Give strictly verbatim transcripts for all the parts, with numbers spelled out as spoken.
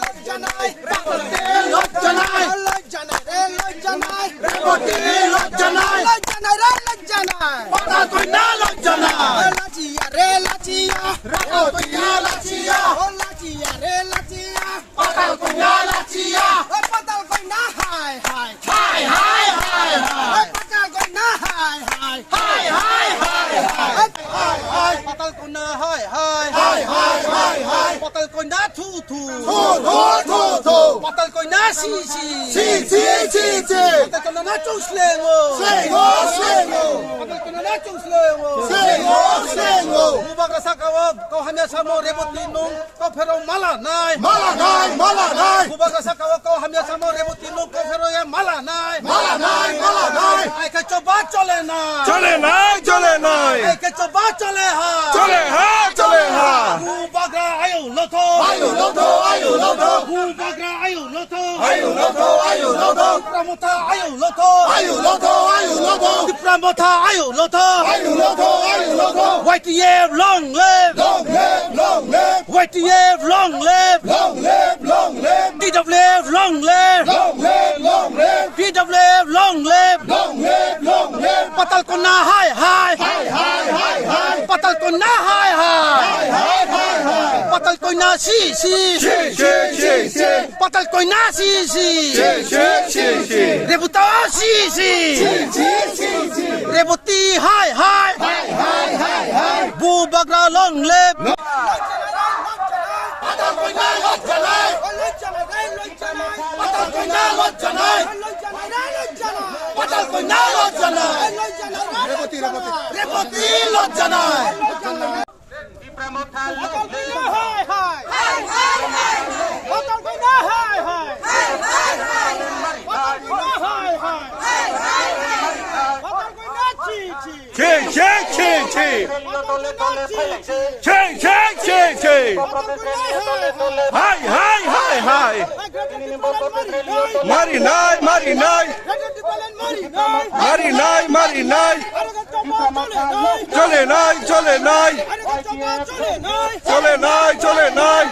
lojjanai. Reboti lojjanai. Lojjanai re lojjanai. Reboti lojjanai. Lojjanai re lojjanai. Patal koina lojjanai. Lachia re lachia. Reboti lachia. O lachia re lachia. Patal koina lachia. O patal koina hai hai. Hai hai hai hai. O patal koina hai hai. Hai hai hai hai. Hai hai. Patal koina hai hai. Hai hai hai hai. Patal koina thu thu. Thu thu thu thu. Patal koina si si. Si si si si. Patal koina na chung slengo. Slengo slengo. Patal koina na chung slengo. Slengo slengo. Bubagra saka o kau hamya samo Reboti nung. Kau phero mala nai. Mala nai, mala nai. Bubagra saka o kau hamya samo Reboti nung kau phero ya mala nai. Mala nai, mala nai. Ai khe choba chole nai. Chole nai, chole nai. Ai khe choba chole ha. Chole ha, chole ha. Bubagra ayo lotho. Ayo lotho, ayo lotho. Bubagra ayo lotho. Ayo lotho, ayo lotho. Tipra Motha ayo lotho. Ayo lotho, ayo lotho. Tipra Motha ayo lotho. Ayo lotho, ayo lotho. Y T F long live. Long live, long live. Y T F long live. Long live, long live. T W F long live. Long live, long live. T W F long live. Long live, long live. Patal koina hai hai. Hai hai hai hai. Patal koina hai hai. Hai hai hai hai. Patal koina si si. Si si si si. Patal koina si si. Si si si si. Reboti si si. Si si si si. Reboti hai hai. Hai hai hai hai. Bubagra long live. Patal koina lojjanai. Patal koina lojjanai. Patal koina lojjanai. Reboti, Reboti. Reboti lojjanai. Hai hai. Patal koina hai hai. Patal koina hai hai. Patal koina chi chi. Chi, chi, chi, chi. Chi, chi, chi, chi. Hai, hai, hai, hai. Mari nai, mari nai. Mari nai, mari nai. Chole nai, chole nai. Chole nai, chole nai.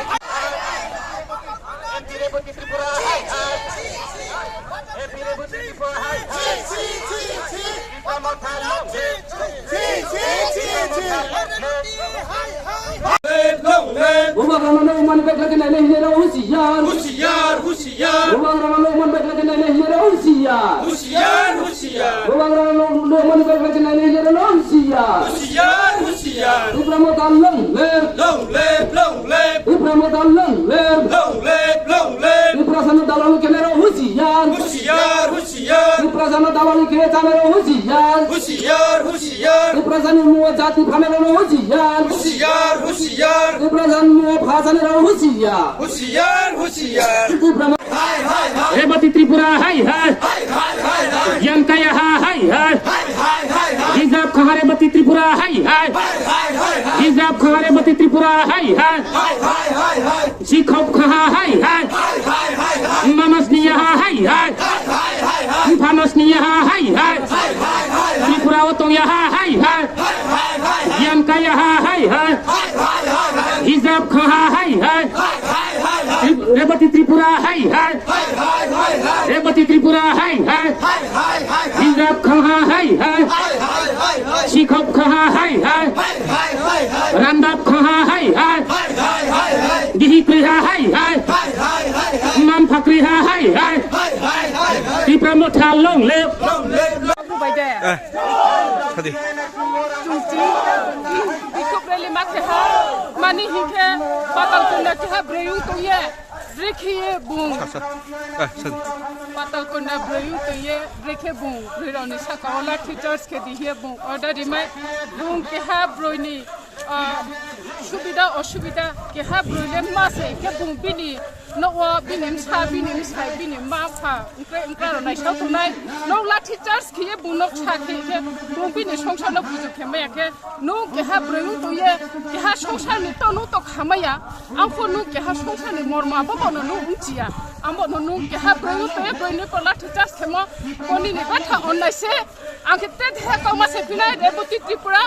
Bubagrano nukmani bag lagi nainai hinwi rw husiar. Husiar, husiar. Bubagrano nukmani bag lagi nainai hinwi rw husiar. Husiar, husiar. Bubagrano nuk-, nukmani bag lagi nainai hinwi rw husiar. Husiar, husiar. Tipra Motha long live. Long live, long live. Tipra Motha long live. Long live, long live. Tiprasano dalal khe nairok husiar. Husiar, husiar. Tiprasano dalal khe chanairok husiar. Husiar, husiar. Tiprasani muwa jati phanarokno husiar. Husiar, husiar. Tiprasani muwa phasanirok husiar. Husiar, husiar. Tipra Hai, hai, hai. Reboti Tripura hai hai. Hai, hai, hai, hai. Yangkaya ha hai hai. Hai, hai, hai, hai. Hijab khaha Reboti Tripura hai hai. Hai, hai, hai, hai. Hijab khaha Reboti Tripura hai hai. Hai, hai, hai, hai. Sikhop khaha hai hai. Hai, hai, hai, hai. Mamas niya ha hai hai. Hai, hai, hai, hai. Phamas niya ha hai hai. Hai, hai, hai, hai. Tripura o tongya ha hai hai. Hai, hai, hai, hai. Yangkaya ha hai hai. Hai, hai, hai, hai. Hijab khaha hai hai. Hai, hai, hai, hai. Trip-, Reboti Tripura hai hai. Hai, hai, hai, hai. Reboti Tripura hai hai. Hai, hai, hai, hai. Hijab khaha hai hai. Hai, hai, hai, hai. Sikhop khaha hai hai. Hai, hai, hai, hai. Randap khaha hai hai. Hai, hai, hai, hai. Dihi kriha hai hai. Hai, hai, hai, hai. Mam phakriha hai hai. Hai, hai, hai, hai. Tipra Motha long live. Long live, long live. Bai de. Eh, khadi. Chungchi. Bikhop rally ma keha. Mani hinkhe patal tunda keha breyung tongye. Brekhe ye bung. Sa, sa. Eh, sorry. Patal Kunda broi wng tong ye, brekhe bung broi rok ni saka o lathi charge khe di ye bung order rimai, bung keha broi ni, ah, subida osubida keha broi le ma se khe bung bini nogo bini bsa, bini bsai, bini ma pha, wngkrai wngkra rok naisao tongnai. Nok lathi charge khe ye bung nok sa khe khe bung bini songsar no buju khe maya khe. Nwng keha broi wng tong ye, keha songsar ni to nwng to khamaya. Ang pho nwng keha songsar ni morma bo bono nwng wngchiya. Ang bono nwng keha broi wng tong ye, broi ni pho lathi charge khemo, bo nini betha onnai se. Ang khe te deha kauma se pinai Reboti Tripura.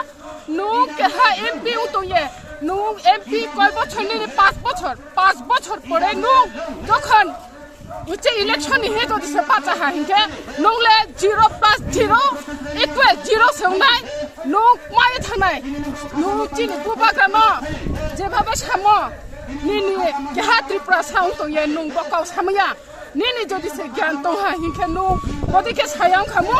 Nwng keha M P wng tong ye, nwng M P koi bochor nini? Panch bochor. Panch bochor pore nwng jokhon Uche election ni he jodi se bacha ha hinkhe, nung le zero plus zero equal zero se wngnai, nung mai thanai, nung chini bubagra no jebhabe samo, nini keha Tripura sa wng tong ye, nung bo kau samaya, nini jodi se gyan tong ha hinkhe, nung bodi khe saya wng khamu,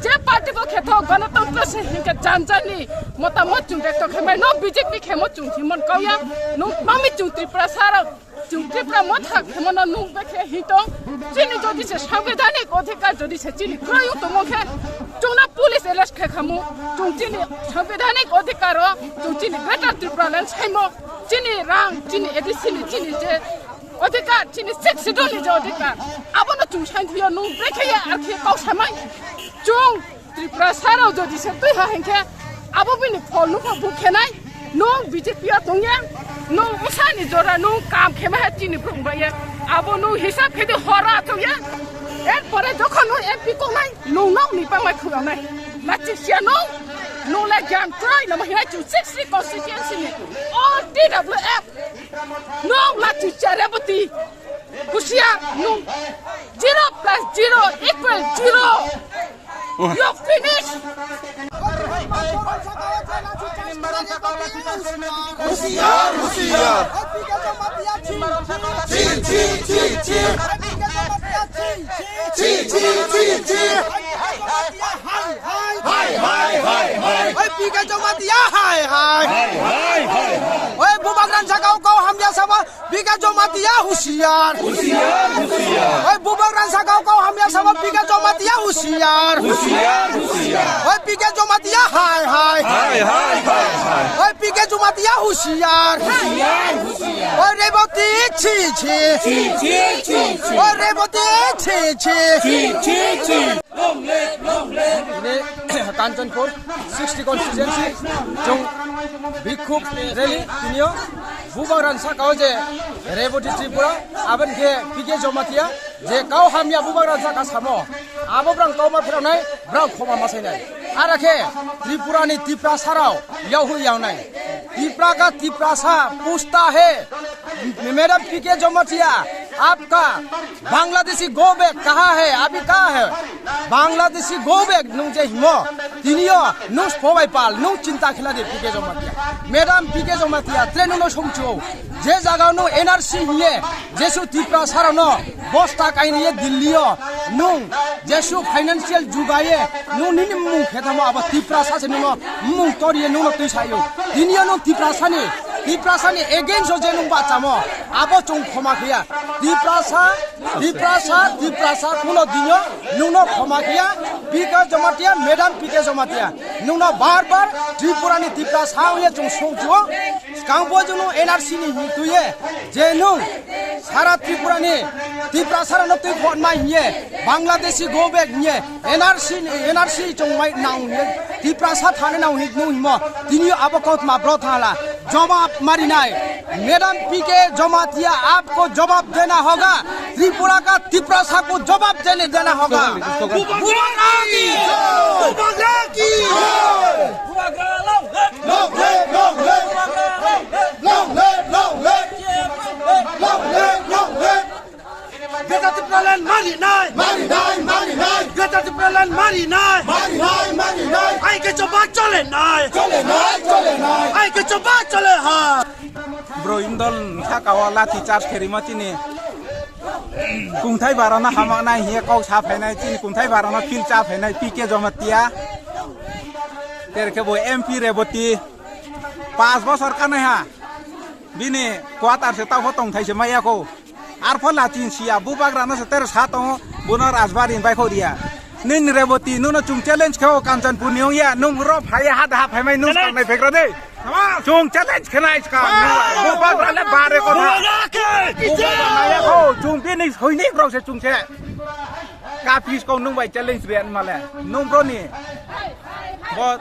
je party bo khe thok, ganatantra se hinkhe janjani motamot chung dekto khe mai, no B J P khe mo chung himon kau ya, nung mami chung Tripura sa rok. Chwng Tripura motha khemano nung bekhe hitong. Chini jodi se sanbidhanik odhikar jodi se chini kroyo tongmo khe chwngno police arrest khe khamu. Chwng chini sanbidhanik odhikar o chwng chini Greater Tripura Land saimo. Chini rang, chini A D C ni, chini je odhikar, chini Sixth Schedule ni je odhikar, abono chwng sainthiyo nung bekhe ya arkhe kok samai. Chwng Tripura sarao jodi se twi ha hinkhe abo bini phol nukha buk khenai. Nung B J P o tongya, nung usani jora nung kam khema ha chini brum baya. Abo nung hisab khedi hora tongya. Erpore jokhon nung M P kongnai, nung nok ni pangmai khulongnai. Lachi sia nung, nung le gyan krai namo hinai chu six three constituency ni all T W F. Nung lachi sia Reboti. Husiar, nung zero plus zero equal zero. You finish. Husiar, husiar. Chi, chi, chi, chi. Chi, chi, chi, chi. Hai, hai, hai, hai. Oi, P K Jamatia, hai, hai. Hai, hai, hai, hai. Oi, bubagra ni sakao kau hamya sama. P K Jamatia husiar. Husiar, husiar. Oi, bubagra ni sakao kau hamya sama P K Jamatia husiar. Husiar, husiar. Oi, P K Jamatia hai, hai. Hai, hai, hai, hai. Oi, P K Jamatia husiar. Husiar, husiar. Oi, Reboti chi, chi. Chi, chi, chi, chi. Oi, Reboti chi, chi. Chi, chi, chi. Tini Kanchanpur sixty constituency chwng bikhub rally tinio bubagra ni sakao je Reboti Tripura, aboni khe P K Jamatia je kau hamya bubagra ni saka samo, abo brang kauma pheranai, brang khoma masainai. Ara khe Tripura ni Tiprasa rao yahwi yangnai. Tipra ka Tiprasa pusta he. Madam P K Jamatia, apka Bangladeshi go back kaha hai, abhi kaha hai? Bangladeshi go back nung je himo, tinio nung spobai pal, nung chinta khela de P K Jamatia. Madam P K Jamatia, tre nung no songchu. Je jaga nung N R C hiye, jesu Tiprasa rao no bosta kaini ye Delhi o, nung jesu financial jugaye, nung nini mung khetamo abo Tiprasa se nung no mung tori ye nung no twi sayo. Tinio nung Tiprasa ni, Tiprasa ni against o je nung bachamo, abo chwng khoma khiya. Tiprasa, Tiprasa, Tiprasa, kuno dino nungno khoma khiya, P K Jamatia, Madam P K Jamatia. Nungno bar bar Tripura ni Tiprasa wngya chwng songchuo, skang bo junu N R C ni hing tuye, je nung sara Tripura ni Tiprasa rano twi phonma hiye, Bangladeshi go back hiye, N R C ni, N R C chwng mai nang hiye, Tiprasa thani nang hi nung himo, tinio abo kautma bro thala. Jawab marinai. Madam P K Jamatia, aapko jawab dena hoga. Tripura ka Tiprasa ko jawab dene dena hoga. Bubagra ki jai! Bubagra ki jai! Long live, long live! Long live, long live! Long live, long live! Long live, long live! Greater Tipraland mari nai. Mari nai, mari nai. Greater Tipraland mari nai. Mari nai, mari nai. Ai ke choba chole nai. Chole nai, chole nai. Ai ke choba chole ha. Bro indol saka o lathi charge kherima chini. Kungthai barana hamaknai hiye kok sa phainai chini kungthai barana phil cha phainai P K Jamatia. Terke bo M P Reboti. Pas bosor kanai ha. Bini quarter se tao tong thai se maya ko. Arpho lachin siya, bubagrano se ter sa tongo, bono Rajbari ni baikho riya. Nini Reboti, nuno chung challenge khe o Kanchanpur ni ongya, nung ro phaiya ha da ha phaimai nung Challenge. Sangnai phegra de. Chung challenge khe nai ska, bubagra le bare kotha. Bubagra nai kho, chung bini soinik rok se chung se. Kapis kong nung bai challenge riya male, nung bro ni. Bo,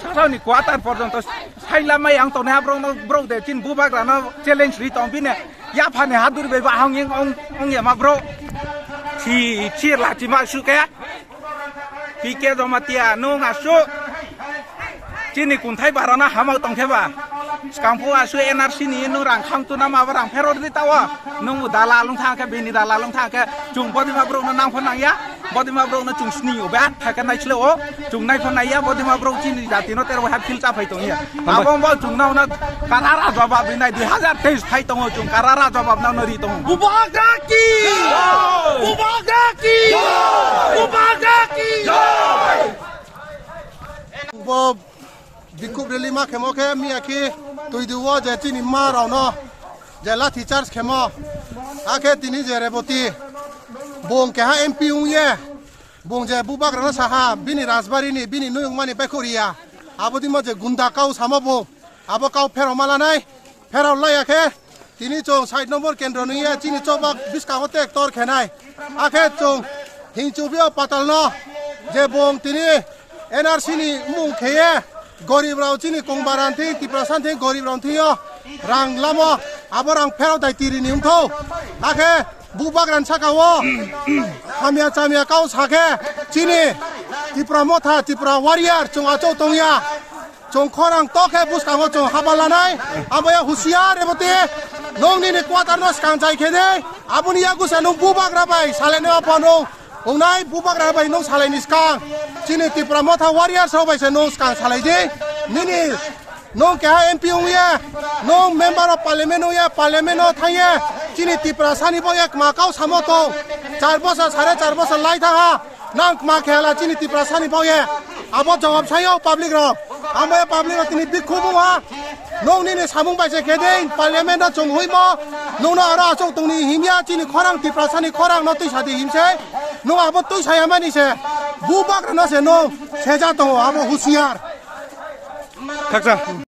sasao ni quarter porjonto saila mai ang tongnai ha bro no, bro de chin bubagrano challenge ri tong bini. Yaphani hadur bai bahang ong, ong, ong yama bro. Si, si lachima suke. P K Jamatia, nung asu. Chini kunthai barana hamao tongkhe ba. Skangphu asu N R C ni nung rang khang tuna ma ba rang phero di tawa. Nung dalal wng thangkhe, bini dalal wng thangkhe. Chung bodima bro no nang pho nang ya. Bodima bro no chung sini o ba, thaka nai chile o, chung nai pho nai ya, bodima bro chini jati no ter wahap phil cha phai tong ya. Hambai. Abo bo chung nang na karara jawab rinai dui hazar teis phai tongo chung karara jawab nang no ri tongo. Bubagra ki! Jai! Bubagra ki! Jai! Bubagra ki! Jai! Bo Bikhub rally ma khemo khe miya khi twi dui o je chini ma rao no je lathi charge khemo. Akhe tini je Reboti bung keha M P wng ye bung je bubagra no saha bini Rajbari ni bini nuyung mani baikho riya. Abo dimo je gunda kau samo bung abo kau phero ma lanai. Pherao laiya khe tini chwng side number kendro nungya chini chobak bwskango tek tor khenai. Akhe chwng hingchubio patalno je bong tini N R C ni mung kheye gorib rao chini kongbaran thing Tiprasa thing gorib rao thingyo rang lamo abo rang pherao dai tiri ni wngthou. Akhe bubagrani saka o hamya chamya kau sakhe chini Tipra Motha Tipra Warrior chwng achou tongya. Chwng khorang tokhe bwskango chwng haba lanai. Abo ya husiar Reboti. Nong nini quarter no skang jai khe de. Aboni yagusa nong bubagra bai salaini apha nong. Ongnai bubagra bai nong salaini skang. Chini Tipra Motha Warrior rok bai se nong skang salai di. Nini nong keha M P wngya. Nong member of parliament wngya. Parliament no thangya. Chini Tiprasa ni bo ek ma kau samo tong. Char bosor sare char bosor lai thaha. Nang kma khe hala chini Tiprasa ni baoye. Abo jawab sayo public rok. Amo ye public rok tini bikhuk wngha. Nong nini samung bai se khe dei parliament no chwng huimo. Nong no aro achuk tongni himya chini khorang Tiprasa ni khorang no twi sadi himse. Nong abo twi saya mani se. Bubagra no se nong seja tongo abo husiar. Khaksa.